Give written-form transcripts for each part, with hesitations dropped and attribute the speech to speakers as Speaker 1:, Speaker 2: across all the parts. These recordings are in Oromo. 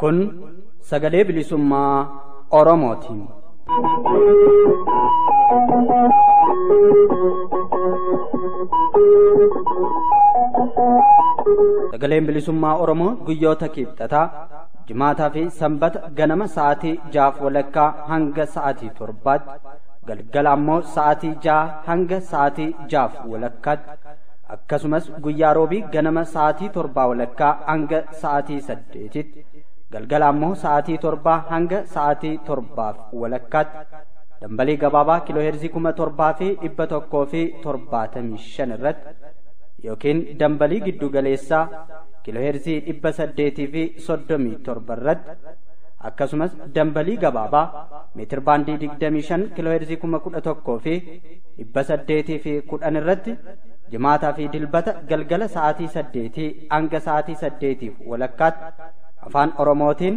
Speaker 1: Kun sagalee bilisummaa Oromootiin. Sagaleen bilisummaa Oromoo guyyoota kibxataa, jimaataa fi sanbata ganama sa'aatii 6:30 hanga sa'aatii 7tti, galgala ammoo sa'aatii 6 hanga sa'aatii 6:30tti, akkasumas guyyaa roobii ganama sa'aatii 7:30 hanga sa'aatii 8tti, galgala ammoo sa'aatii 7 hanga sa'aatii 7:30tti dambalii gabaabaa kiilooheerzii 7175 irratti yookiin dambalii giddu galeessaa kiilooheerzii 837 irratti, akkasumas dambalii gabaabaa meetir baandii 25 kiilooheerzii 11,810 irratti jimaataa fi dilbata galgala sa'aatii 8 hanga sa'aatii 8:30tti afaan Oromootiin,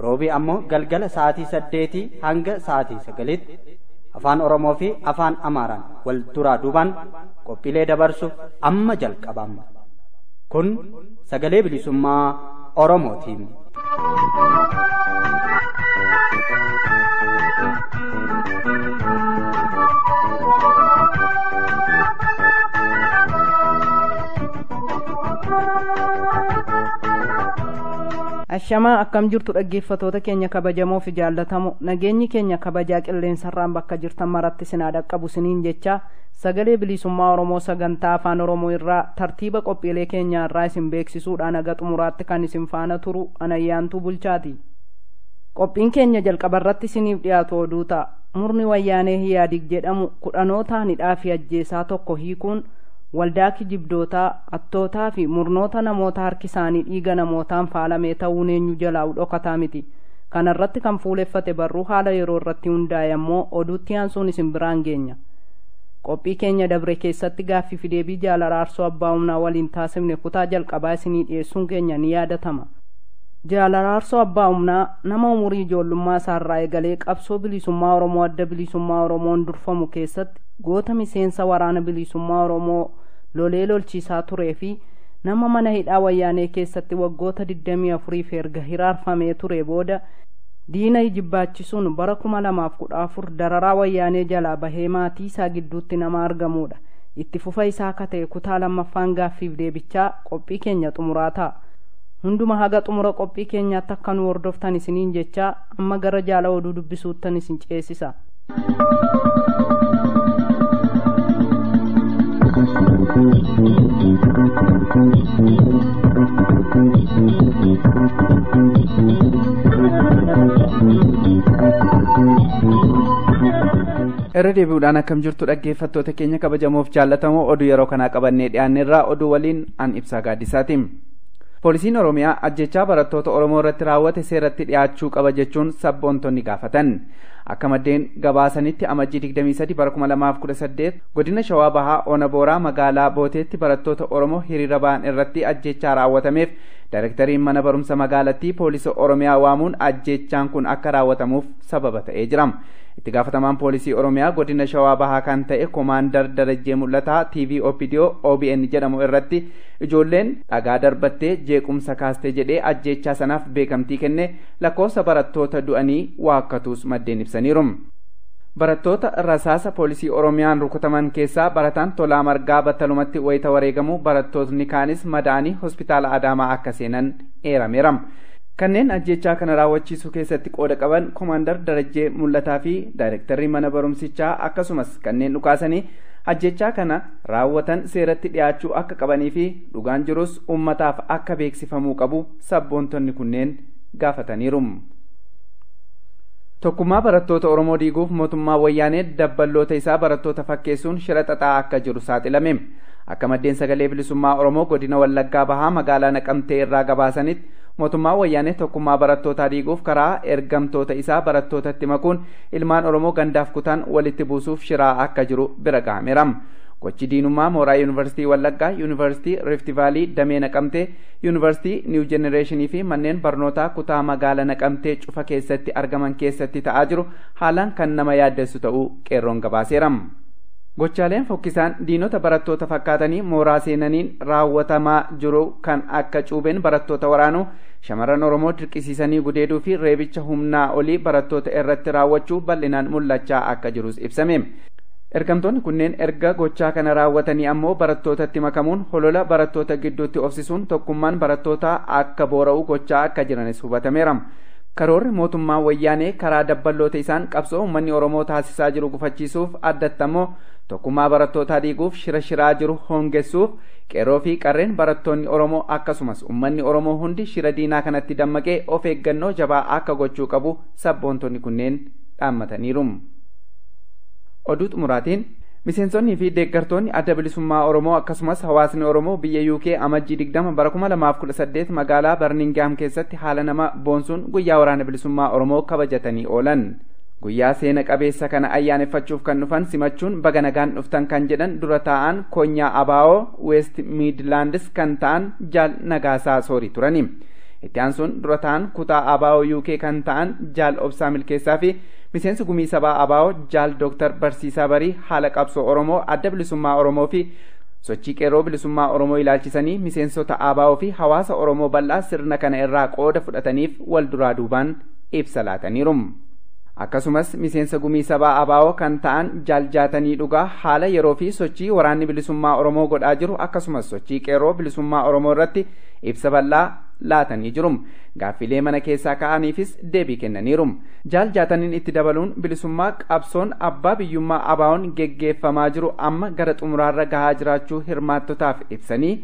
Speaker 1: roobii ammoo galgala sa'aatii 8 hanga sa'aatii 9tti afaan Oromoo fi afaan Amaaraan wal duraa duubaan qophiilee dabarsuuf amma jalqabama. Kun sagalee bilisummaa Oromootiin.
Speaker 2: Ashamaa, akkam jirtu dhaggeeffatoota keenya kabajamoo fi jaallatamoo? Nageenyi keenya kabajaa qilleensarraan bakka jirtan maratti sinaa dhaqqabu siniin jecha, sagalee bilisummaa Oromoo sagantaa afaan Oromoo irraa tartiiba qophiilee keenya irraa isin beeksisuudhaan haga xumuraatti kan isin faana turu Anayyaantuu Bulchaati. Qophiin keenya jalqabarratti isiniif dhiyaatu oduu ta'a. Murni wayyaanee Hiyaadig jedhamu kudhanootaan hidhaa fi ajjeesaa tokko hiikuun waldaa kijibdootaa, attootaa fi murnoota namoota harki isaanii dhiiga namootaan faalamee ta'uun eenyu jalaa dhokataa miti. Kanarratti kan fuuleffate barruu haala yeroo irratti hundaa'e ammoo oduutti aansuun isin biraan geenya. Qophii keenya dabre keessatti gaaffii fi deebii jaalala Araarsoo Abbaa Humnaa waliin taasifne kutaa jalqabaa isinii dhiyeessuun keenya ni yaadatama. Jaalala Araarsoo Abbaa Humnaa nama umurii ijoollummaa isaarraa eegalee qabsoo bilisummaa Oromoo adda bilisummaa Oromoon durfamu keessatti goota miseensa waraana bilisummaa Oromoo lolee lolchiisaa turee fi nama mana hidhaa wayyaanee keessatti waggoota 24 erga hiraarfamee ture booda diina ijibbaachisuun bara 2014 dararaa wayyaanee jalaa bahee maatii isaa gidduutti nama argamudha. Itti fufa isaa akka ta'e kutaa lammaffaan gaaffiif deebichaa qophii keenya xumuraa ta'a. Hunduma haga xumura qophii keenyaatti akka nu hordoftan isiniin jechaa, amma gara jaala oduu dubbisuuttan isin ceesisa.
Speaker 3: Irra deebi'uudhaan akkam jirtu dhaggeeffattoota keenya kabajamoof jaallatamoo? Oduu yeroo kanaa qabannee dhiyaanneerraa, oduu waliin an Ibsaa Gaaddisaati. Poolisiin Oromiyaa ajjechaa barattoota Oromoo irratti raawwate seeratti dhiyaachuu qaba jechuun sabboontonni gaafatan. Akka maddeen gabaasanitti, Amajjii 23 bara 2018 godina Shawaa Bahaa Ona Booraa magaalaa Booteetti barattoota Oromoo hiriira ba'an irratti ajjechaa raawwatameef daayirektariin mana barumsa magaalattii poolisa Oromiyaa waamuun ajjechaan kun akka raawwatamuuf sababa ta'ee jira. Itti gaafatamaan poolisii Oromiyaa godina Shawaa Bahaa kan ta'e Koomaandar Darajjee Mul'ataa TV OPDO OBN jedhamu irratti ijoolleen dhagaa darbattee jeequmsa kaastee jedhee ajjechaa sanaaf beekamtii kenne, lakkoofsa barattoota du'anii waakkatuus maddeen ibsaniiru. Barattoota rasaasa poolisii Oromiyaan rukutaman keessaa barataan Tolaa Margaa battalumatti wayita wareegamu, barattootni kaanis madaa'anii hospitaala Adaamaa akka seenan eerameera. Kanneen ajjechaa kana raawwachiisuu keessatti qooda qaban Koomaandar Darajjee Mul'ataa fi daayirektarri mana barumsichaa, akkasumas kanneen dhukaasanii ajjechaa kana raawwatan seeratti dhiyaachuu akka qabanii fi dhugaan jirus uummataaf akka beeksifamuu qabu sabboontonni kunneen gaafataniiru. Tokkummaa barattoota Oromoo diiguuf mootummaa wayyaanee dabballoota isaa barattoota fakkeessuun shira xaxaa akka jiru saaxilame. Akka maddeen sagalee bilisummaa Oromoo godina Wallaggaa Bahaa magaalaa Naqamtee irraa gabaasanitti, mootummaa wayyaanee tokkummaa barattootaa diiguuf karaa ergamtoota isaa barattootatti makuun ilmaan Oromoo gandaaf kutaan walitti buusuuf shiraa akka jiru bira gahameera. Gochi diinummaa mooraa Yuunivarsiitii Wallaggaa, Yuunivarsiitii Rift Vaalii Damee Naqamtee, Yuunivarsiitii Niw Jenereeshinii fi manneen barnootaa kutaa magaalaa Naqamtee cufa keessatti argaman keessatti ta'aa jiru haalaan kan nama yaaddessu ta'uu qeerroon gabaaseera. Gochaaleen fokkisaan diinota barattoota fakkaatanii mooraa seenaniin raawwatamaa jiru kan akka cuubeen barattoota waraanuu, shamarran Oromoo dirqisiisanii gudeeduu fi reebicha humnaa olii barattoota irratti raawwachuu bal'inaan mul'achaa akka jirus ibsame. Ergamtoonni kunneen erga gochaa kana raawwatanii ammoo barattootatti makamuun holola barattoota gidduutti obsisuun tokkummaan barattootaa akka boora'u gochaa akka jiranis hubatameera. Karoorri mootummaa wayyaanee karaa dabballoota isaan qabsoo uummanni Oromoo taasisaa jiru gufachiisuuf, addatti ammoo tokkummaa barattootaa diiguuf shira shiraa jiru hongessuuf, qeerroo fi qarreen barattoonni Oromoo akkasumas uummanni Oromoo hundi shira diinaa kanatti dammaqee of eeggannoo jabaa akka gochuu qabu sabboontonni kunneen dhaammataniiru. Oduu xumuraatiin, miseensonnii fi deeggartoonni Adda Bilisummaa Oromoo akkasumas hawaasni Oromoo biyya UK Amajjii 20 bara 2018 magaalaa Barningaam keessatti haala nama boonsuun guyyaa waraana bilisummaa Oromoo kabajatanii oolan. Guyyaa seena qabeessa kana ayyaaneffachuuf kan dhufan simachuun baga nagaan dhuftan kan jedhan dura taa'an konyaa Abaa'oo West Midlands kan ta'an Jaal Nagaasaa Soorii turani. Itti aansuun dura ta'an kutaa Abaa'oo UK kan ta'an Jaal Obsaa Milkeessaa fi miseensi gumii sabaa Abaa'oo Jaal Dooktar Barsiisaa Barii haala qabsoo Oromoo, Adda Bilisummaa Oromoo fi sochii qeerroo bilisummaa Oromoo ilaalchisanii miseensota Abaa'oo fi hawaasa Oromoo bal'aa sirna kana irraa qooda fudhataniif wal duraa duubaan ibsa laataniiru. Akkasumas miseensa gumii sabaa Abaa'oo kan ta'an Jaal Jaatanii Dhugaa haala yeroo fi sochii waraanni bilisummaa Oromoo godhaa jiru akkasumas sochii qeerroo bilisummaa Oromoo irratti ibsa bal'aa laatanii jiru. Gaaffilee mana keessaa ka'aniifis deebii kennaniiru. Jaal Jaataniin itti dabaluun bilisummaa qabsoon abbaa biyyummaa Abaa'oon geggeeffamaa jiru amma gara xumuraarra gahaa jiraachuu hirmaattotaaf ibsanii,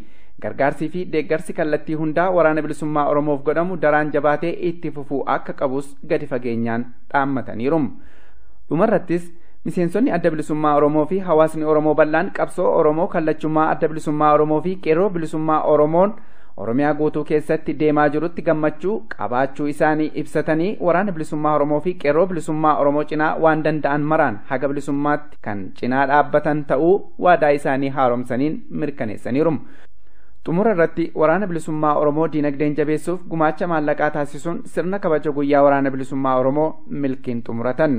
Speaker 3: gargaarsii fi deeggarsi kallattii hundaa waraana bilisummaa Oromoof godhamu daraan jabaatee itti fufuu akka qabus gadi fageenyaan dhaammataniiru. Dhumarrattis miseensonni Adda Bilisummaa Oromoo fi hawaasni Oromoo bal'aan qabsoo Oromoo kallachummaa Adda Bilisummaa Oromoo fi qeerroo bilisummaa Oromoon Oromiyaa guutuu keessatti deemaa jirutti gammachuu qabaachuu isaanii ibsatanii, waraana bilisummaa Oromoo fi qeerroo bilisummaa Oromoo cinaa waan danda'an maraan haga bilisummaatti kan cinaa dhaabbatan ta'uu waadaa isaanii haaromsaniin mirkaneessaniiru. Xumura irratti waraana bilisummaa Oromoo diinagdeen jabeessuuf gumaacha maallaqaa taasisuun sirna kabaja guyyaa waraana bilisummaa Oromoo milkiin xumuratan.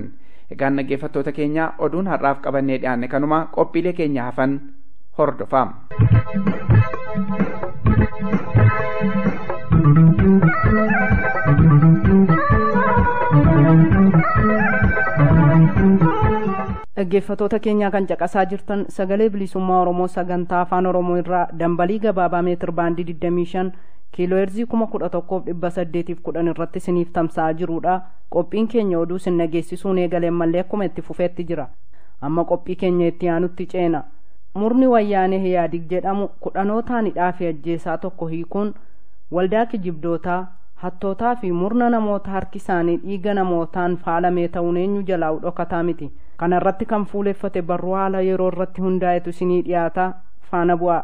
Speaker 3: Egaan dhaggeeffattoota keenya, oduun har'aaf qabannee dhiyaanne kanuma, qophiilee keenya hafan hordofaa.
Speaker 2: Dhaggeeffatoota keenyaa, kan caqasaa jirtan Sagalee Bilisummaa Oromoo sagantaa Afaan Oromoo irraa dambalii gabaabaa meetir baandii 25 kiilooheerzii 11,810 irratti isiniif tamsa'aa jirudha. Qophiin keenya oduu isin dhageessisuun eegalee mallee akkuma itti fufeetti jira. Amma qophii keenya itti aanutti ceena. Murni wayyaanee Ihaadig jedhamu kudhanootaan hidhaa fi ajjeesaa tokko hiikuun waldaa kijibdootaa, hattootaa fi murna namoota harki isaanii dhiiga namootaan faalamee ta'uun eenyu jalaa dhokataa miti. Kana irratti kan fuuleffate barruu haala yeroo irratti hundaa'etu isinii dhiyaata, faana bu'aa.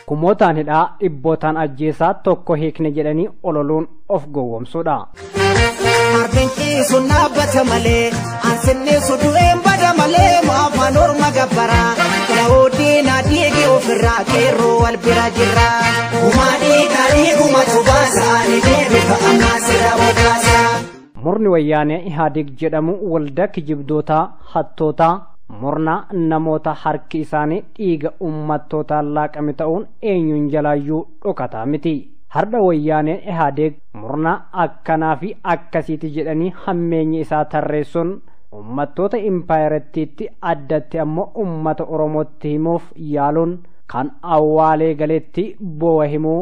Speaker 1: Kumootaan hidhaa, dhibbootaan ajjeesaa tokko hiikne jedhanii ololuun of gowwomsuudha.
Speaker 4: Ardiin ciisuun dhaabbata malee, ansinniisu du'een bada malee, maafaan orma gabbara. Daawudiin adiigi ofirraa, qeerroo wal bira jirra. Gumaa dhiigaa dhiigumatu baasa, ni deebifa ammaa sirra bogaasa.
Speaker 1: Murni wayyaanee Ihaadig jedhamu waldaa kijibdootaa, hattootaa, murna namoota harki isaanii dhiiga ummattootaan laaqame ta'uun eenyuun jalaayyuu dhokataa miti. Har'a wayyaaneen Ihaadeeg murna akkanaa fi akkasiiti jedhanii hammeenya isaa tarreessuun ummattoota impaayerattiitti, addatti ammoo ummata Oromootti himuuf yaaluun kan awwaalee galeetti boo'a himuu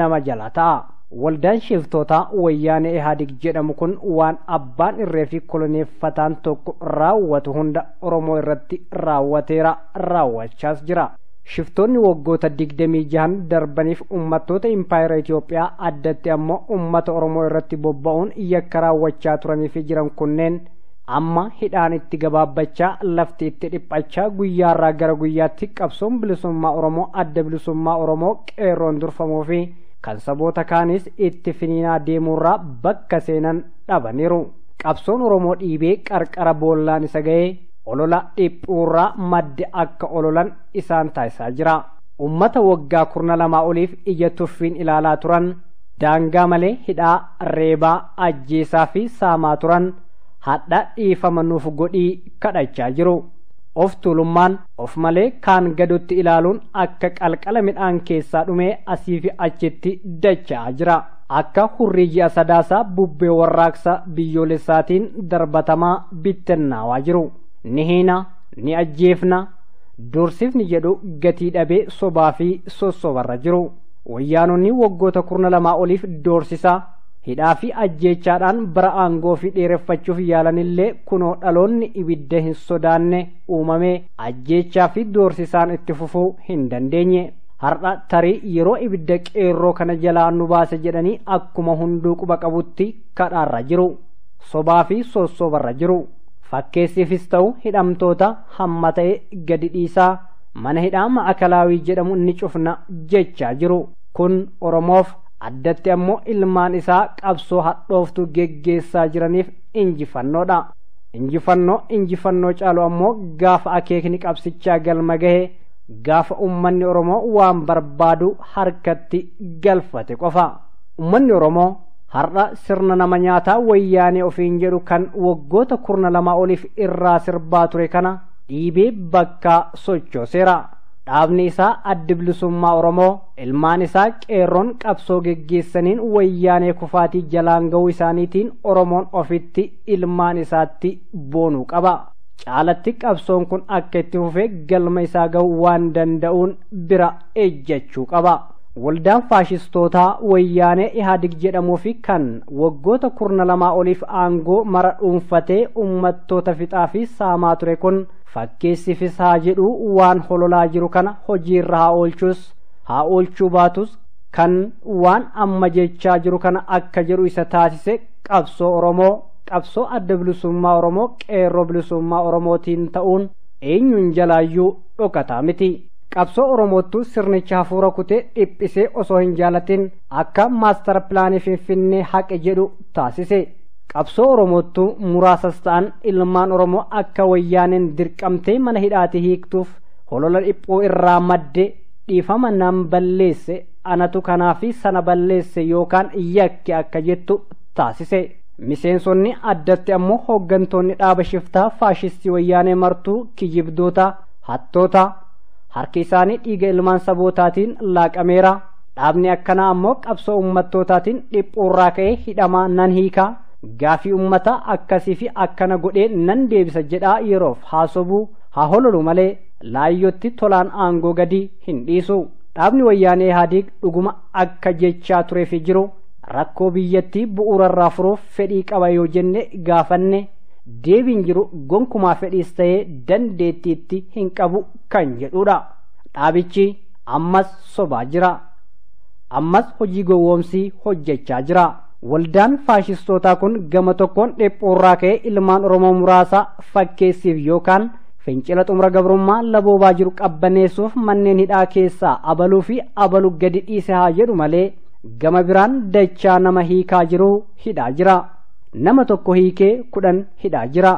Speaker 1: nama jala ta'a. Waldaan shiftootaa wayyaanee Ihaadig jedhamu kun waan abbaan irree fi koloneeffataan tokko raawwatu hunda Oromoo irratti raawwateera, raawwachaas jira. Shiftoonni waggoota 26 darbaniif ummattoota impaayera Itoophiyaa, addatti ammoo ummata Oromoo irratti bobba'uun yakka raawwachaa turanii fi jiran kunneen
Speaker 5: Amma hidhaan itti gabaabbachaa, lafti itti dhiphachaa, guyyaarraa gara guyyaatti qabsoon bilisummaa Oromoo adda bilisummaa Oromoo qeerroon durfamuu fi kan saboota kaanis itti finiinaa deemuurraa bakka seenan dhabaniiru. Qabsoon Oromoo dhiibee qarqara boollaan isa ga'ee olola dhiphuurraa madde akka ololan isaan taasisaa jira. Uummata waggaa 12 oliif ija tuffiin ilaalaa turan, daangaa malee hidhaa, reebaa, ajjeesaa fi saamaa turan hadha dhiifama nuuf godhii kadhachaa jiru. Of tuulummaan of malee kaan gadutti ilaaluun akka qalqala midhaan keessaa dhumee asii fi achitti dacha'aa jira. Akka hurrii ji'a sadaasaa bubbee warraaqsa biyyoolessaatiin darbatamaa bittinnaawaa jiru. Ni hiina, ni ajjeefna, doorsifni jedhu gatii dhabee sobaa fi sossobarra jiru. Wayyaanonni waggoota 12 oliif doorsisaa, hidhaa fi ajjeechaadhaan bara aangoo fi dheereffachuuf yaalanillee kunoo dhaloonni ibidda hin sodaanne uumame ajjeechaa fi doorsisaan itti fufuu hin dandeenye. Har'a tarii yeroo ibidda qeerroo kana jalaa nu baase jedhanii akkuma hunduu quba qabutti kadhaarra jiru. Sobaa fi sossobarra jiru. Fakkeessiifis ta'u hidhamtoota hamma ta'e gadi dhiisaa mana hidhaa ma'akalaawii jedhamu ni cufna jechaa jiru. Kun Oromoof addatti ammoo ilmaan isaa qabsoo hadhooftuu geggeessaa jiraniif injifannoodha. Injifannoo injifannoo caalu ammoo gaafa akeekni qabsichaa galma gahe, gaafa uummanni Oromoo waan barbaadu harkatti galfate qofa. Uummanni Oromoo har'a sirna nama nyaataa wayyaanee ofiin jedhu kan waggoota 12 oliif irraa sirbaa ture kana dhiibee bakka sochooseera. Dhaabni isaa addi bilisummaa Oromoo ilmaan isaa qeerroon qabsoo geggeessaniin wayyaanee kufaatii jalaan ga'uu isaaniitiin Oromoon ofitti ilmaan isaatti boonuu qaba. Caalatti qabsoon kun akka itti fufee galma isaa ga'uu waan danda'uun bira ejjechuu qaba. Waldaan faashistootaa wayyaanee Ihaadig jedhamuu fi kan waggoota 12 oliif aangoo mara dhuunfatee uummattoota fixaa fi saamaa ture kun fakkeessiifis haa jedhu waan hololaa jiru kana hojiirra haa oolchus haa oolchuu baatus kan waan amma jechaa jiru kana akka jedhu isa taasise qabsoo Oromoo, qabsoo adda bilisummaa Oromoo, qeerroo bilisummaa Oromootiin ta'uun eenyuun jalaayyuu dhokataa miti. Qabsoo Oromoottu sirnicha hafuura kutee dhiphisee osoo hin jaalatin akka maastar pilaanii Finfinnee haqe jedhu taasise. Qabsoo Oromoottu muraasas ta'an ilmaan Oromoo akka wayyaaneen dirqamtee mana hidhaatii hiiktuuf holola dhiphuu irraa madde dhiifama nan balleesse anatu kanaa fi sana balleesse yookaan yakke akka jettu taasise. Miseensonni addatti ammoo hooggantoonni dhaaba shiftaa faashistii wayyaanee martuu kijibdoota, hattoota, harki isaanii dhiiga ilmaan sabootaatiin laaqameera. Dhaabni akkanaa ammoo qabsoo uummattootaatiin dhiphuurraa ka'ee hidhamaa nan hiikaa, gaafii uummataa akkasii fi akkana godhee nan deebisa jedhaa yeroof haasobuu haa hololu malee laayyootti tolaan aangoo gadi hin dhiisu. Dhaabni wayyaanee Ihaadig dhuguma akka jechaa tureef jiru rakkoo biyyattii bu'uurarraa furuuf fedhii qaba yoo jenne gaafanne deebiin jiru gonkumaa fedhiis ta'ee dandeettiitti hin qabu kan jedhudha. Dhaabichi ammas sobaa jira. Ammas hojii gowwoomsii hojjechaa jira. Waldaan faashistootaa kun gama tokkoon dhiphuurraa ka'ee ilmaan Oromoo muraasa fakkeessiif yookaan fincila xumura gabrummaa laboobaa jiru qabbaneessuuf manneen hidhaa keessaa abaluu fi abalu gadi dhiise haa jedhu malee gama biraan dachaa nama hiikaa jiru hidhaa jira. Nama tokko hiikee 10 hidhaa jira.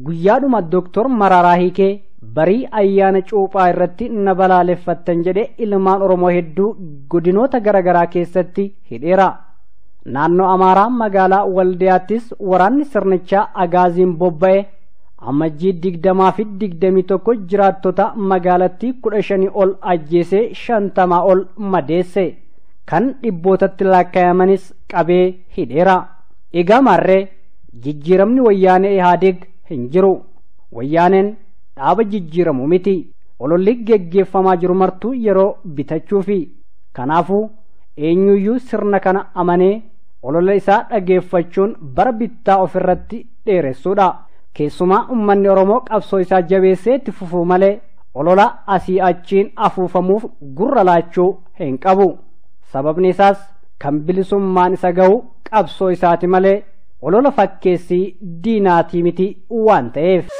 Speaker 5: Guyyaadhuma Dooktor Mararaa hiikee barii ayyaana cuuphaa irratti na balaaleffattan jedhee ilmaan Oromoo hedduu godinoota garaagaraa keessatti hidheera. Naannoo Amaaraa magaalaa Waldiyaattis waraanni sirnichaa agaaziin bobba'e amajjii 20 fi 21 jiraattota magaalattii 15 ol ajjeesee 50 ol madeesse. Kan dhibbootatti lakkaa'amanis qabee hidheera. Egaa maarree jijjiiramni wayyaanee Ihaadig hin jiru. Wayyaaneen dhaaba jijjiiramu miti. Ololli geggeeffamaa jiru martuu yeroo bitachuufi. Kanaafuu eenyuyyuu sirna kana amanee olola isaa dhageeffachuun bara bittaa ofirratti dheeressuudha. Keessumaa uummanni Oromoo qabsoo isaa jabeessee itti fufuu malee olola asii achiin afuufamuuf gurra laachuu hin qabu. Sababni isaas kan bilisummaan isa ga'u qabsoo isaati malee Olola fakkeessii diinaatii miti waan ta'eef.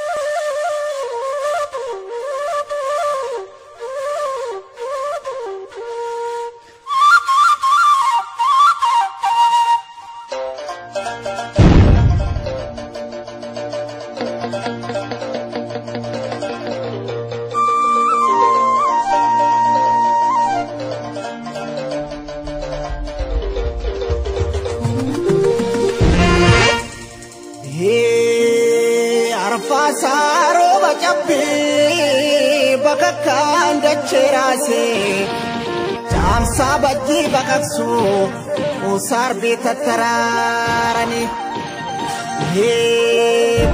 Speaker 4: Caamsaa bajjii baqaqsu usaarbii tattaraarani.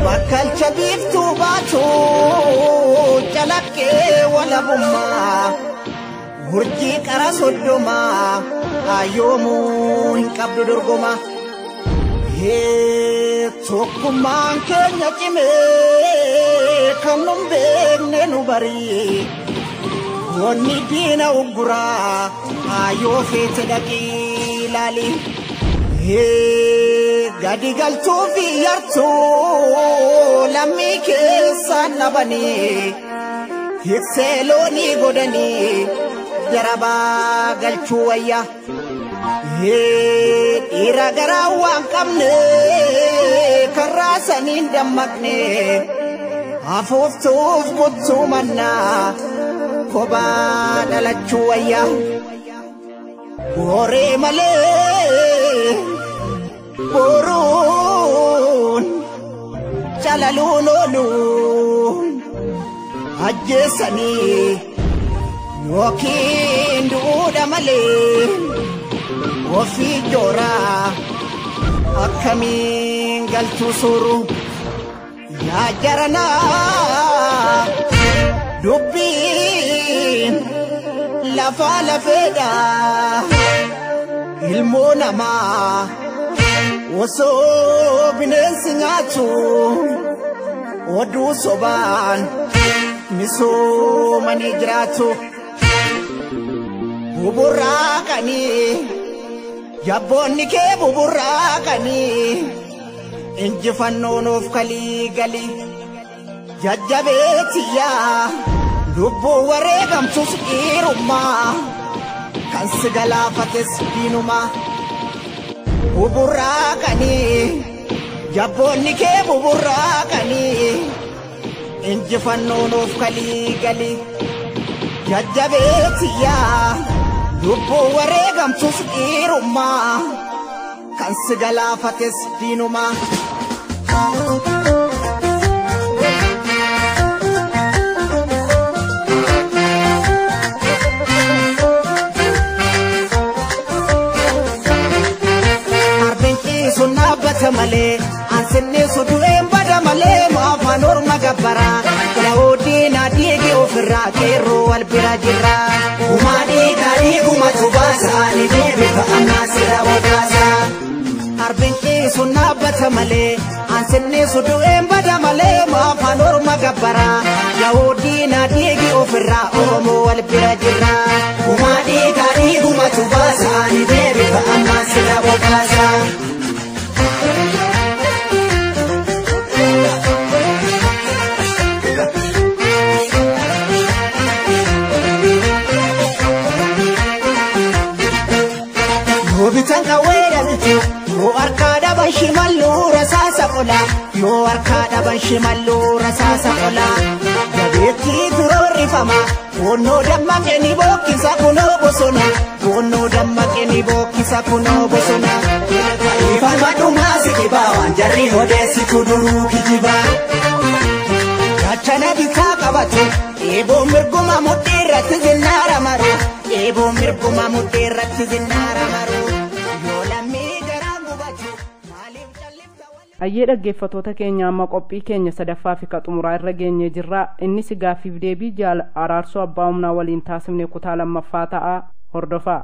Speaker 4: Bakkalcha biiftuu baatu calaqqee walabummaa urjii qara soddomaa hayyoomuu hin qabdu dorgoma. Tokkummaan keenya cimee kan nun beekne nu barii. Wanni diina ugguraa hayyoo feete dhaqii ilaali. Gadi galtuu fi yartuu lammii keessaan dhabanii tiksee loonii godhanii darabaa galchuu wayya. Dhiira garaa waan qabne karraa saniin dammaqne afuuftuuf kuttuu mannaa. Kophaa dhalachuu wayya. Booree malee boruun calaluun oolu ajjeesanii yookiin du'uudha malee ofii jooraa akkamiin galchuu suuru yaa jaranaa. Dubbiin lafa lafeedha ilmoo namaa osoo bineensi nyaatu oduu sobaan misoomanii jiraatu. Buburraaqanii jabboonni kee buburraaqanii injifannoon of kalii galii. Jajjabeetiyyaa lubbuu wareegamtus dhiirummaa kan si galaafates diinumaa. Buburraaqanii jabboonni kee buburraaqanii injifannoon of kalii galii. Jajjabeetiyyaa lubbuu wareegamtus dhiirummaa kan si galaafates diinumaa. Malee ansinnisu du'een bada malee maafaan orma gabbaraa Daawudiin adiigi ofirraa qeerroo wal bira jirra. Gumaa dhiigaa dhiigumatu baasaa ni deebifa ammaa sirra bobaasaa. Arbiin ciisuun dhaabbata malee ansinnisu du'een bada malee maafaan orma gabbaraa Daawudiin adiigi ofirraa Oromoo wal bira jirra. Gumaa dhiigaa dhiigumatu baasaa ni deebifa ammaa sirra bobaasaa. Bitan qawwee bitu yoo harkaa dhaban shimalluu rasaasa qola yoo harkaa dhaban shimalluu rasaasa qola jabeettii dura warrifama goonnoo dammaqee ni bookkisa kunoo bosona goonnoo dammaqee ni bookkisa kunoo bosona. Ifama dhumaa si dhibaa waan jarri odeessitu duruu kijibaa. Gaachana bitaa qabatu eeboo mirguma mudhii irratti zinnaara maru eeboo mirguma mudhii irratti zinnaara maru.
Speaker 2: Ayyee dhaggeeffattoota keenya amma qophii keenya sadaffaa fi xumuraa irra geenyee jirra. Innis gaaffiif deebii jaal Araarsoo Abbaa Humnaa waliin taasifne kutaa lammaffaa ta'a. Hordofaa.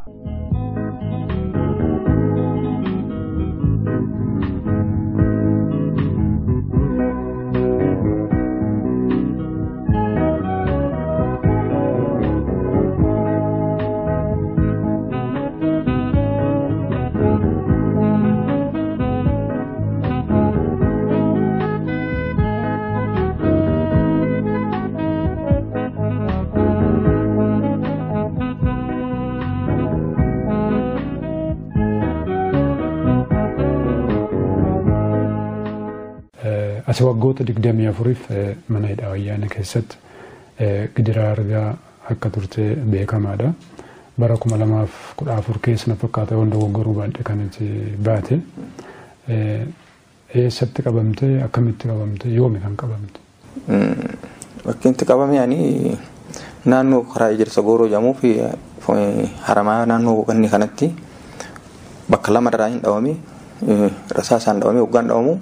Speaker 6: As waggoota 24f mana hidhaa wayyaanee keessatti gidiraa argaa akka turte beekamaadha. Bara 2014 keessa na fakkaata wanta dogoggoruu baadhee kan itti baate. Eessatti qabamte, akkamitti qabamte, yoomi kan qabamte?
Speaker 7: Bakki itti qabame ani naannoo karaa Ejersa Gooroo jedhamuu fi Haramaa naannoo ganni kanatti bakka lama irraa hin dhawame, rasaasaan dhawame. Hoggaan dhawamu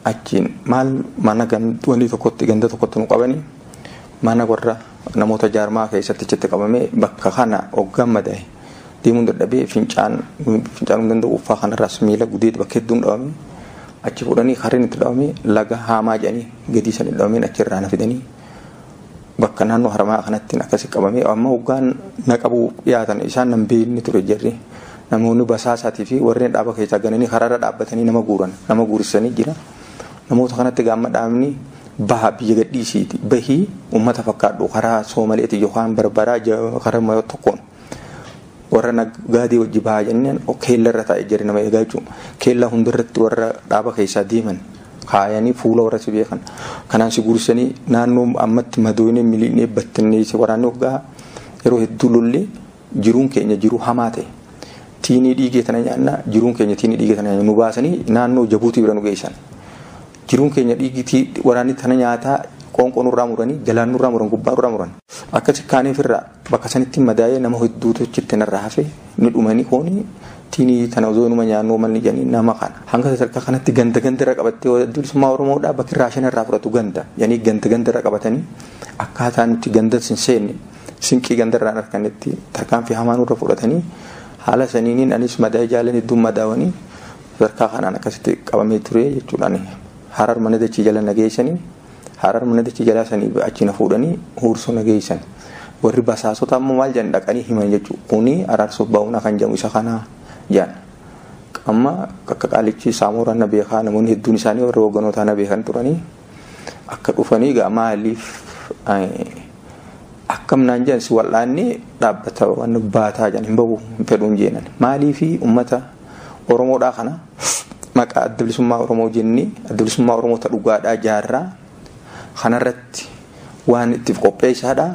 Speaker 7: achiin maal mana wanti tokkotti ganda tokkotti nu qabanii mana warra namoota jaarmaa keessatti achitti qabame. Bakka kana hoggaan madaa'e deemuun dadhabee fincaan fincaanuu danda'u uffaa kanarraas miila gudeet bakka hedduun dhawame. Achi fuudhanii harreen itti dhawame laga haamaa jedhanii gadii san dhawameen achirraa na fidanii bakka naannoo Haramaa kanatti akkasi qabame. Amma hoggaan na qabu dhiyaatan isaan nan beekni ture. Jarri namoonni basaasaatii fi warreen dhaaba keessaa gananii karaarra dhaabbatanii nama guuran, nama guurisanii jira. Namoota kanatti gaamma dhaabni baha biyya gadhiisiiti, bahii uummata fakkaadhu, karaa Soomaleeti yookaan Barbaraa karaa tokkoon warra nagaadii wajji bahaa jenneen keella irra taa'ee jira nama eegaa jechuudha. Keellaa hundarratti warra dhaaba keessaa deeman kaayanii fuula warra si beekan kanaan si guursanii naannoo ammatti madoonee miliinee battinnee si waraanni hoggaa yeroo hedduu lollee jiruun keenya jiruu hamaa ta'e. Tiinii dhiigee tana nyaannaa, jiruun keenya tiinii dhiigee tana nyaannaa. Nu baasanii naannoo Jabuutii bira nu geessan. Jiruun keenya dhiigitii waraanni tana nyaataa, qoonqoo nurraa muranii, jalaan nurraa muran, gubbaa nurraa muran. Akkasi kaaneef irraa bakka sanitti madaa'ee nama hedduutu achitti narraa hafe, ni dhumanii kooni tiinii tana osoo numa nyaannoo manni jedhanii nama kana. Hanga sadarkaa kanatti ganda ganda irra qabattee bilisummaa Oromoodhaa bakki raashina irraa fudhatu ganda jedhanii ganda ganda irra qabatanii akkaataa nuti ganda sin seenne, sinqii ganda irraa harkanetti tarkaanfii hamaa nurra fudhatanii haala saniiniin anis madaa'ee jaalan hedduun madaawanii sadarkaa kanaan akkasitti qabamee ture jechuudhaan. Harar mana dachii jala nageessanii, Harar mana dachii jalaa sanii achi na fuudhanii Huursoo nageessan. Warri basaasota ammoo maal jedhan, dhaqanii himan jechuudha. Kuni Araarsoof baa'uuna kan jedhamu isa kana jedhan. Amma akka qaalichi Saamooraan na beekaa, namoonni hedduun isaanii warri hoogganootaa na beekan turanii akka dhufanii egaa maaliif akkam naan jedhan, si wal'aanni dhaabbata waan baataa jedhan, hin bahu, hin fedhuun jeenan. Maaliifi uummata Oromoodhaa kana maqaa Adda Bilisummaa Oromoo jennee Adda Bilisummaa Oromoo ta dhugaadhaa jaarraa kanarratti waan ittiif qopheessaadha.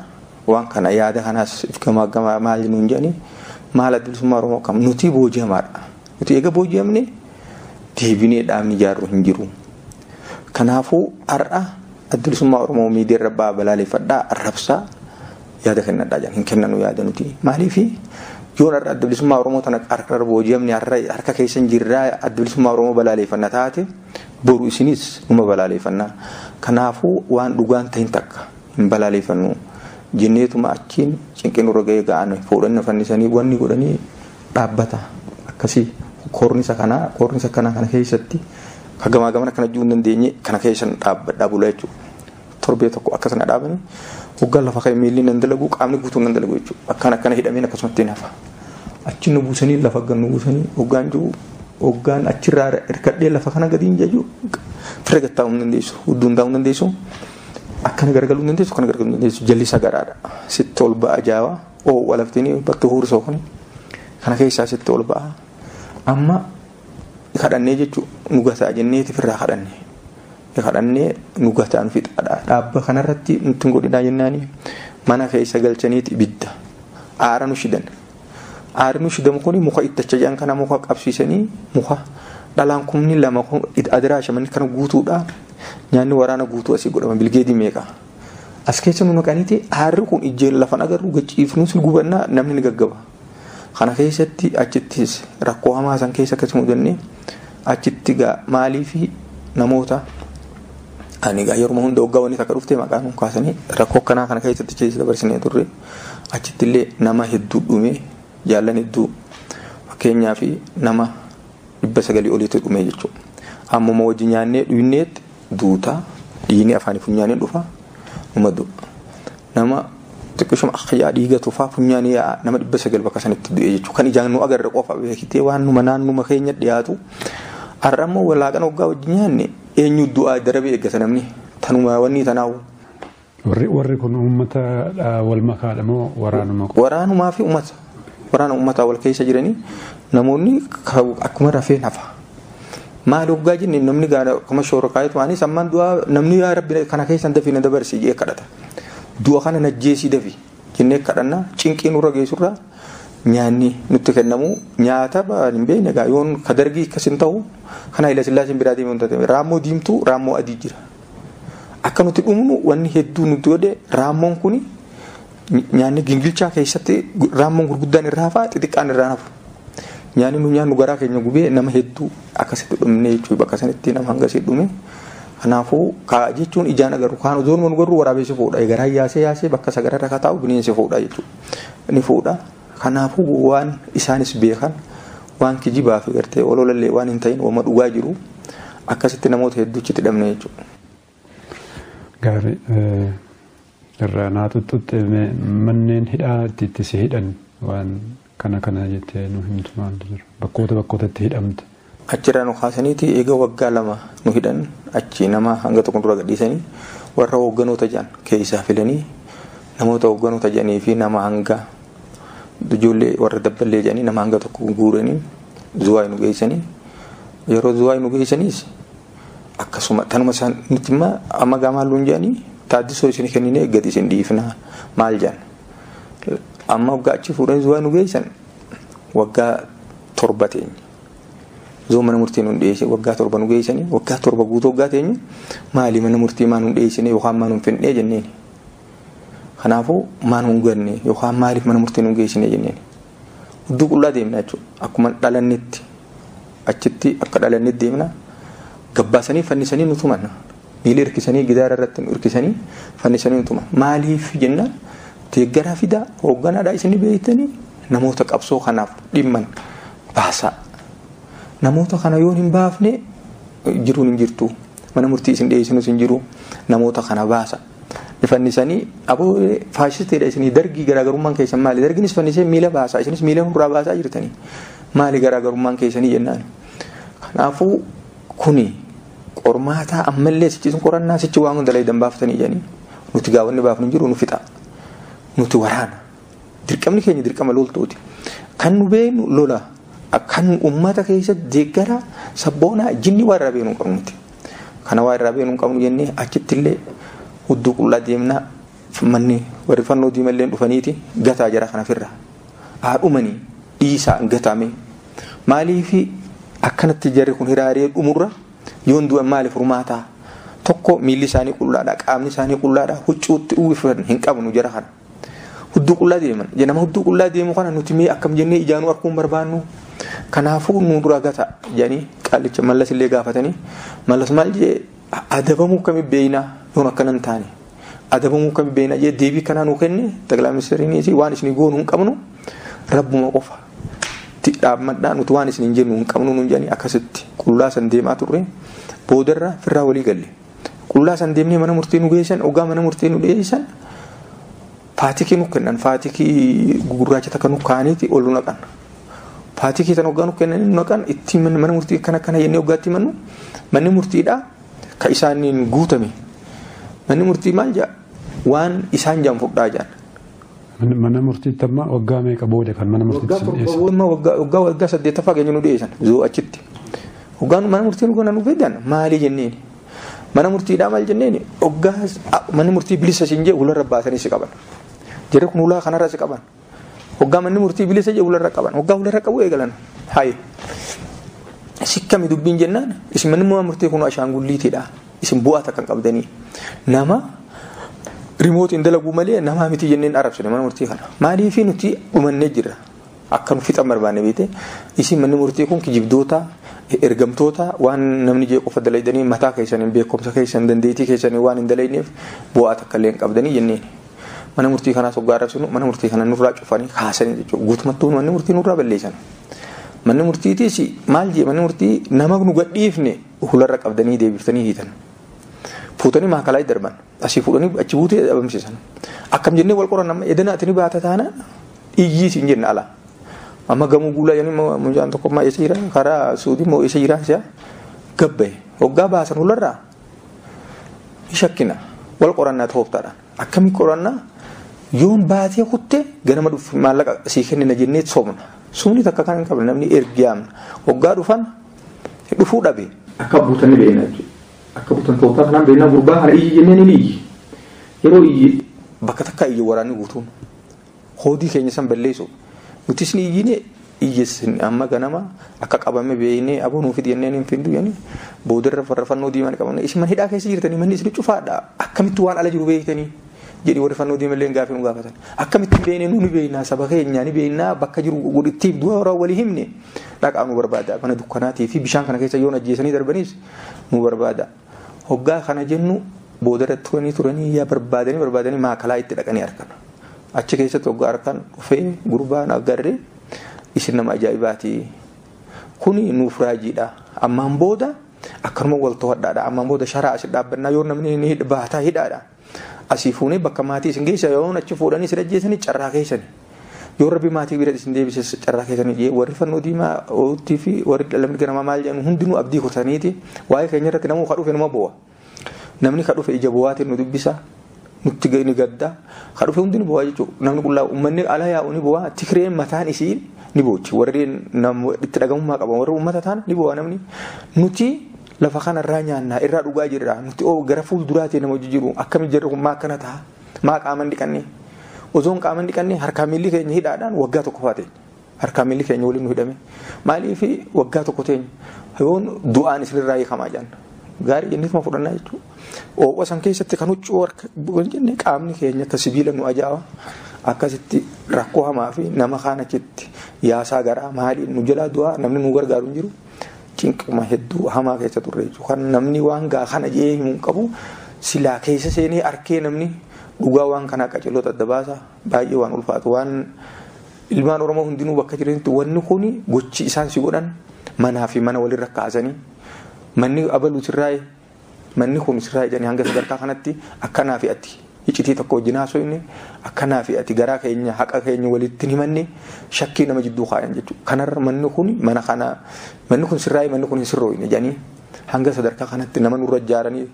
Speaker 7: Waan kana yaada kanaas if gamaa gamaa maal nuun jedhanii, maal Adda Bilisummaa Oromoo akkam, nuti booji'amaadha. Nuti eega booji'amne deebinee dhaabni ijaarru hin jiru. Kanaafuu har'a Adda Bilisummaa Oromoo miidiyaa irra ba'aa balaaleffadhaa, arrabsaa, yaada kennadhaa jedhan, hin kennanu yaada nuti. Maaliifi yoon har'a Adda Bilisummaa Oromoo tana har'a booji'amne harka keessa hin jirraa Adda Bilisummaa Oromoo balaaleffanna taate, boru isinis numa balaaleffannaa. Kanaafuu waan dhugaan ta'in takka hin balaaleffannu jenneetuma achiin cinqin nurra ga'ee ga'an fuudhanii fannisanii wanni godhanii dhaabbata akkasii koornisa kanaa koornisa kanaa kana keessatti ka gamaa gamana kana juu hin dandeenye kana keessa dhaabbadhaa bula jechuudha. Torbee tokko akkasana dhaabanii hoggaan lafa ka'e miilli nan dalagu, qaamni guutuun nan dalagu jechuudha. Akkaan akkana hidhameen akkasumatti nafa. Achi nu buusanii lafa gan nu buusanii hoggaan jiru hoggaan achirraa hirkadhee lafa kana gadi hin jechu firra gattaa'uu hin dandeessu, hudduun taa'uu hin dandeessu, akkana garagaluu hin dandeessu, akkana garagaluu hin dandeessu, jalli sagaraadha. Sitti ol ba'a jaawaa oo'u laftiin bakki huursoo kuni kana keessaa sitti ol ba'a. Amma kadhannee jechuun nu gataa jenneeti firraa kadhanne. Kadhannee nu gataa nu fixaadha. Dhaabba kanarratti nutti hin godhinaa jennaani mana keessa galchaniiti ibidda aara nu shidan. Aarri nu shidamu kuni muka ittacha jedhan kana muka qabsiisanii muka dhalaan kumni lama adiraashaman kana guutuudha. Nyaanni waraana guutuu asii godhama bilgeedii meeqa. As keessa nu naqaniiti aarri kun ijjeen lafan agarru gachiifnus gubannaa, namni ni gaggaba. Kana keessatti achittis rakkoo hamaa san keessa akkasuma mudannee achitti gaa maaliifi namoota ani gaa yeroo hunda hoggaa wanni takka dhuftee maqaa nuun kaasanii rakkoo akkanaa kana keessatti keessa dabarsinee turre. Achitti illee nama hedduu dhume, jaallan hedduu, fakkeenyaa fi nama 900 oliitu dhume jechuudha. Ammuma wajji nyaannee dhuyneetti duutaa dhiigni afaanii funyaanii dhufa numa du'a. Nama xiqqishuma akka dhiiga tufaa funyaanii yaa'a, nama 900 bakka sanitti du'e jechuudha. Kan ijaan nu agarre qofa beektee waan numa naannuma keenya dhiyaatu. Har'a immoo walaaqan hoggaa wajji nyaanne eenyu du'aa darabee eeggata namni tanuma wanni tanaawu.
Speaker 6: Warri kun uummata wal makaadha moo waraanuma?
Speaker 7: Waraanumaa fi uummata. Waraana uummataa wal keessa jiranii namoonni akkuma rafeen hafa. Maal hoggaa jenne namni gaana akkuma shoora kaayetu anis ammaan du'aa namni yaa rabbi kana keessan dafii na dabarsi jee kadhata. Du'a kana najjeesii dafi jennee kadhanna cinqii nurra geessurraa nyaanni nutti kennamu nyaata hin beekne egaa yoon ka dargii akkas hin ta'u kana Haayila Sillaaseen biraa deemee hin ta'e raammoo diimtuu raammoo adii jira. Akka nuti dhumnu wanni hedduu nuti godhe raammoon kuni nyaanni gingilchaa keessatti raammoon gurguddaan irraa hafaa xixiqqaan irraa hafu. Nyaanni nu nyaannu garaa keenya gubee nama hedduu akkasitti dhumne jechuudha bakka sanitti nama hangasii dhume. Kanaafuu kaa jechuun ijaan agarru kaan osoo nu garuu waraabessi fuudha garaa yaasee yaasee bakka sagararra ka taa'u bineensi fuudha jechuudha. Ni fuudha. Kanaafuu waan isaanis beekan waan kijibaa fi gartee ololallee waan hin ta'in wama dhugaa jiru akkasitti namoota hedduutti dhabne jechuudha.
Speaker 6: Gaarii irraa naa tuttutte manneen hidhaa itti si hidhan waan kana kana jettee nu himtu maaltu jira bakkoota bakkootatti hidhamte.
Speaker 7: Achirraa nu kaasaniiti eega waggaa 2 nu hidhan achi nama hanga tokko dura gadhiisanii warra hoogganoota jedhan keessaa filanii namoota hoogganoota jedhanii fi nama hanga ijoollee warra dabballee jedhanii nama hanga tokko guuranii zuwaay nu geessanii yeroo zuwaay nu geessaniis akkasuma tanuma isaan nuti immoo amma gaamaa luun jedhanii taaddisoo isin kenninee gadi isin dhiifnaa maal jedhan amma waggaa achi fuudhanii zuwaay nu geessan waggaa 7 teenye. Zoo mana murtii nu dhiyeesse waggaa 7 nu geessanii waggaa 7 guutuu waggaa teenye maali mana murtii maa nu dhiyeessine yookaan maa nu finne jenneen. Kanaafuu maa nu ganne yookaan maaliif mana murtii nu geessine jenneen. Hudduu qullaa deemna jechuudha. Akkuma dhalannetti achitti akka dhalannetti deemna gabbaasanii fannisanii nu tuman. Miila hirkisanii gidaara irratti nu hirkisanii fannisanii nu tuman. Maaliif jennaan deeggaraa fidaa hoogganaadhaa isin beektanii namoota qabsoo kanaaf dhimman baasaa. Namoota kana yoo hin baafne jiruun hin jirtu. Mana murtii isin dhiyeessinus hin jiru. Namoota kana baasa. Fannisanii aboo faashisteedha isinii dargii garaagarummaan keessan maali? Dargiinis fannisee miila baasaa isinis miila nurraa baasaa jirtanii. Maali garaagarummaan keessanii jennaan. Kanaafuu kuni qormaataa ammallee sichi sun qorannaa sichi waan hunda layidan baaftanii jedhanii nuti gaawwanni baafnu hin jiru nu fixa. Nuti waraana. Dirqamni keenya dirqama loltooti. Kan nu beeknu lola. Kan uummata keessatti deeggara sabboonaa jinni waa irraa beeknu hin qabnu nuti. Kana waa irraa beeknu hin qabnu jennee achitti illee hudduu qullaa deemnaa manni warri fannoo diimallee dhufaniiti gataa jara kana firra. Haa dhumanii dhiisaa gatame. Maaliif akkanatti jarri kun hiraaree dhumurra yoon du'an maaliif furmaataa? Tokko miilli isaanii qullaadha qaamni isaanii qullaadha huccuutti uwwifatan hin qabnu jara kana. Hudduu qullaa deeman nama hudduu qullaa deemu kana nuti mee akkam jennee ijaanuu arguun barbaannu. Kanaafuu nu dura gata jedhanii qaalicha Mallas illee gaafatanii Mallas maal jee adabamuu kamii beeynaa yoon akkana hin taane adabamuu kamii beeynaa jee deebii kanaa nuu kenne ጠቅላይ ministeeriinis waan isin goonu hin qabnu rabbuma qofa itti dhaabmadhaa nuti waan isin hin jennu hin qabnu nuun jedhanii akkasitti qullaa san deemaa turre boodarra firraa walii galle qullaa san deemnee mana murtii nu geessan ogaa mana murtii nu dhiyeessan faatikii nu kennan faatikii gurraacha takka nu kaaniiti ol nu naqan. Faatikii tan hoggaa nu kennan nu naqan itti mana murtii kana kana jennee hoggaatti mannu manni murtiidha ka isaaniin guutame. Manni murtii maal jedha waan isaan jedhan fudhaa jedhan.
Speaker 6: Mana murtiitti amma waggaa meeqa booda kan mana murtiitti isin dhiyeessan?
Speaker 7: Waggaa waggaa 8ffaa keenya nu dhiyeessan zoo achitti. Hoggaan mana murtii nu nu fedhan maali jenneen? Mana murtiidhaa maal jenneen? Hoggaa manni murtii bilisa siin jee ularra baasanii si qaban. Jarri kun ulaa kanarra si qaban. Hoggaa manni murtii bilisa jee ularra qaban. Hoggaa ularra qabu eegalan. Hayi. Sikkami dubbiin jennaan isin manni murtii kun ashaangulliitiidha. Isin bu'aa takka hin qabdanii. Nama rimootiin dalaguu malee namaa miti jenneen arabsine mana murtii kana. Maaliif nuti dhumannee jirra? Akka nu fixan barbaanne beekte isin manni murtii kun kijibdoota ergamtoota waan namni jee qofa dalaydanii mataa keessaniin beekumsa keessan dandeettii keessanii waan hin dalayneef bu'aa takka illee hin qabdanii jenneen. Mana murtii kanaas hoggaa arabsinu mana murtii kana nurraa cufanii kaasanii jechuudha. Guutummattuu manni murtii nurraa balleessan. Manni murtiitiis maal jee manni murtii nama nu gadhiifne hularra qabdanii deebiftanii hiitan. Fuutanii maakalaa darban asii fuudhanii achi buutee dhabamsiisan. Akkam jennee wal qoran amma edana ati ni baata taanaan iyyii siin jenna ala. Amma gamoo guulaa jedhanii mucaan tokko ammaa eessa jira karaa suudii moo eessa jira si'a gabbaye hoggaa baasan hularraa shakkina wal qorannaa tooftaadhaan. Akkamii qorannaa yoon baatee kutte ganama dhufu maallaqa sii kennina jennee soomna. Sumni takka kan hin qabne namni ergiyaamna. Hoggaa dhufan Dhufuu dhabe. Akka buutan ni beekna jechuudha. Akka buutan tooftaa kanaan beekna gurbaa kana iyyi jennee ni iyyi. Yeroo iyyi bakka takka iyyi waraanni guutuun hoodii keenya san balleessu. Nutis ni iyyine iyyeessin amma ganama akka qabame beeknee aboo fidi jennee hin findu jennee boodarra farra fannoo diimaan qabamne isin mana hidhaa keessa jirtanii manni isin cufaadha akkamitti waan ala jiru beektanii jedhi warri fannoo diimaa illee gaafii nu gaafatan akkamitti beeknee nu ni beeknaa saba keenya ni beeknaa bakka jiru godhittiif du'a walii himne dhaqaa nu barbaada mana dukkanaatii fi bishaan kana keessa yoon ajjeesanii darbaniis nu barbaada hoggaa kana jennu boodarra turanii yaa barbaadanii maakalaa itti dhaqanii argan achi keessatti hoggaa argan dhufee gurbaan agarree isin nama ajaa'ibaati. Kuni nuuf raajiidha. Ammaan booda akkanuma wal to'adhaadha. Ammaan booda sharaa asii dhaabbannaa yoo namni ni baataa hidhaadha. Asii fuunee bakka maatii isin geessa yoo achi fuudhanii isin ajjeesanii carraa keessani. Yoo rabbi maatii bira isin deebise carraa keessanii jee warri fannoo diimaa ootii fi warri lamni ganamaa maal jedhan hundinuu abdii kutaniiti. Waa'ee keenya irratti namuu ka dhufe numa bu'a. Namni ka dhufe ija bu'aatiin nu dubbisa. Nutti ni gadda. Ka dhufe hundi ni bu'aa jechuudha. Namni qullaa uummanni ala yaa'u ni bu'aa. Tikreen mataan isii ni boochi. Warreen itti dhagamummaa qaban warri uummata ta'an ni bu'aa namni. Nuti lafa kanarraa nyaannaa irraa dhugaa jirra. Nuti gara fuulduraatiin nama hojii jiru. Akkamitti jirru kun maa akkana ta'a? Maa qaama hin dhiqanne? Osoo hin qaama hin dhiqanne harkaa miilli keenya hidhaadhaan waggaa tokko faa teenya. Harkaa miilli keenya waliin nu hidhame. Maaliif waggaa tokko teenya? Yoon du'aan isinirraa hiikamaa jenna. Gaarii jenneetuma fudhannaa jechuudha. Oowwa san keessatti kan huccuu harka jenne qaamni keenya akka sibiila nu ajaa'a. Akkasitti rakkoo hamaa fi nama kaan achitti yaasaa garaa maaliin nu jalaa du'aa namni nu gargaaru hin jiru. Cinquma hedduu hamaa keessa turre jechuudha. Kan namni waan gaa kana jee himuu hin qabu silaa keessa seenee arkee namni dhugaa waan kanaa qaceelota adda baasa baay'ee waan ulfaatu waan ilmaan Oromoo hundinuu bakka jiranitti wanni kuni gochi isaan si godhan manaa fi mana walirra kaasanii manni abaluu sirraa'e manni kun sirraa'e jedhanii hanga sadarkaa kanatti akkanaa fi ati iccitii tokko wajjin haasofne akkanaa fi ati garaa keenya haqa keenya walitti himanne shakkii nama jidduu kaayan jechuudha. Kanarra manni kun mana kana manni kun sirraa'e manni kun hin sirrooyne jedhanii hanga sadarkaa kanatti nama nurra ijaaranii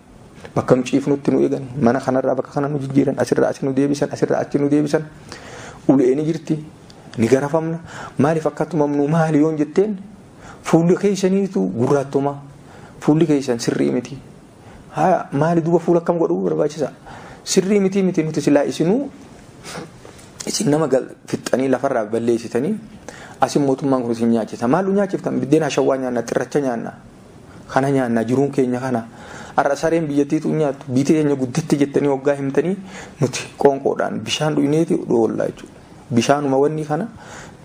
Speaker 7: bakka nu ciifnutti nu eegan mana kanarraa bakka kana nu jijjiiran asirraa achi nu deebisan asirraa achi nu deebisan uleeni jirti ni garafamna maaliif akka tumamnu maali yoon jetteen fuulli keessaniitu gurraattuma fuulli keessan sirrii miti haa maali duuba fuula akkam godhuu barbaachisa sirrii miti miti nuti silaa isinuu isin nama fixxanii lafarraa balleessitanii asin mootummaan kun isin nyaachisa maal nu nyaachiftan biddeen hashawwaa nyaanna xirracha nyaanna kana nyaanna jiruun keenya kana har'a sareen biyyattiitu nyaattu biyyi keenya guddatti jettanii waggaa himtanii nuti qoonqoodhaan bishaan dhuyneeti dhoollaa jechuudha. Bishaanuma wanni kana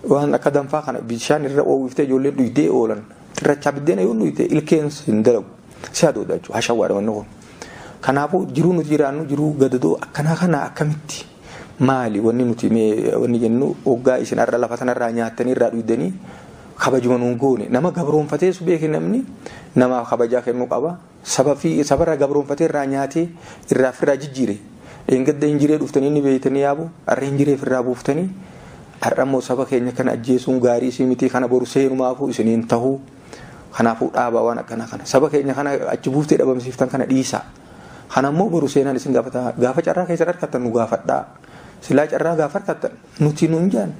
Speaker 7: waan akka danfaa kana bishaan irra oowwiftee ijoolleen dhuydee oolan xirrachaa biddeena yoo dhuyte ilkeen hin dalagu si hadoodha jechuudha hashawwaadha wanni kun. Kanaafuu jiruu nuti jiraannu jiruu gadadoo akkanaa kana akkamitti maali wanni nuti wanni jennu waggaa isin har'a lafa sanarraa nyaattanii irraa dhuydanii kabajuma nuun goone nama gabroonfatee su beeke namni namaaf kabajaa kennuu qaba. Saba fi sabarraa gabroonfatee irraa nyaatee irraa ofirraa jijjiire dheengadda hinjiree dhuftanii ni beeytanii yaabu har'a hinjiree ofirraa buuftanii har'a immoo saba keenya kana ajjeesuun gaarii isii miti kana boru seenumaafuu isiniin tahuu kanaafuu dhaabaa waan akkanaa kana saba keenya kana achi buuftee dhabamsiiftan kana dhiisaa kana immoo boru seenaan isin gaafata gaafa carraa keessan harkattan nu gaafadhaa silaa carraa gaafa harkattan nuti nuun jaan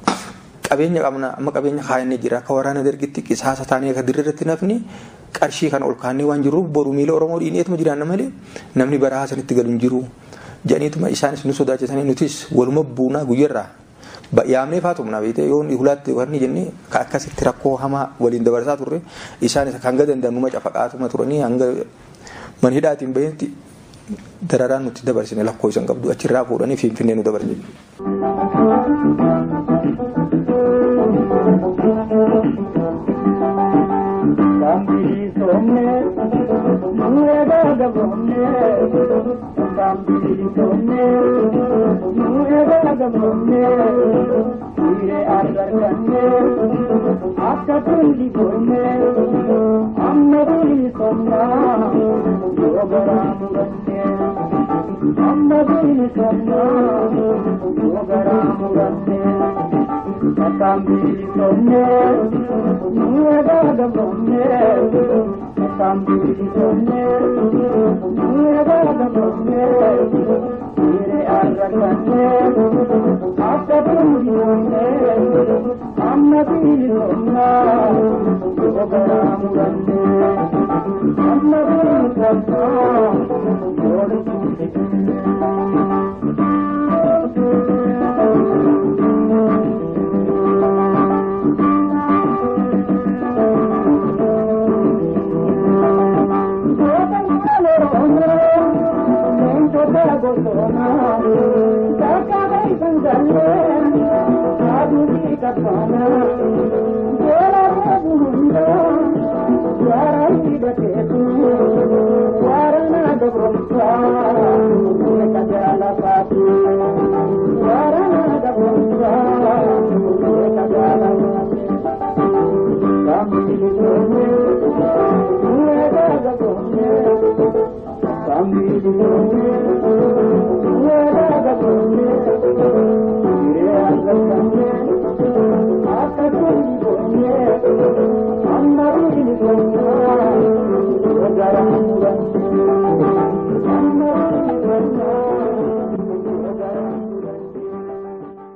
Speaker 7: qabeenya qabna amma qabeenya kaayannee jira akka waraana dargitti qisaasa taanee akka dirreerratti nafni qarshii kana ol kaannee waan jirruuf boru miila Oromoo dhiineetuma jiraanna malee namni baraa sanitti galu hin jiru. Jedhaniituma isaanis nu sodaachisanii nutis waluma buunaa guyyarraa yaamnee faatumna beekte yoo hulaatti warni jennee akkasitti rakkoo hamaa waliin dabarsaa turre isaanis hanga danda'an numa cafaqaatuma turanii hanga man hidhaatiin bahetti dararaan nuti dabarsine lakkoo isan qabdu achirraa fuudhanii finfinnee nu dabarse.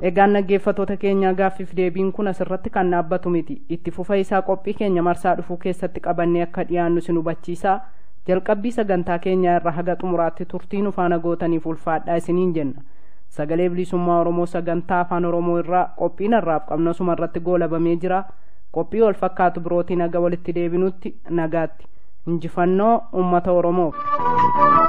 Speaker 2: Egaan dhaggeeffattoota keenya, gaaffiif deebiin kun asirratti kan dhaabbatu miti. Itti fufa isaa qophii keenya marsaa dhufuu keessatti qabannee akka dhiyaannu isin hubachiisaa, jalqabbii sagantaa keenyaa irra haga xumuraatti turtii nu faana gootaniif ulfaadhaa isiniin jenna. Sagalee Bilisummaa Oromoo sagantaa Afaan Oromoo irraa qophiin har'aaf qabnu asuma irratti goolabamee jira. Qophii wal fakkaatu birootiin haga walitti deebinutti nagaatti. Injifannoo ummata Oromoof.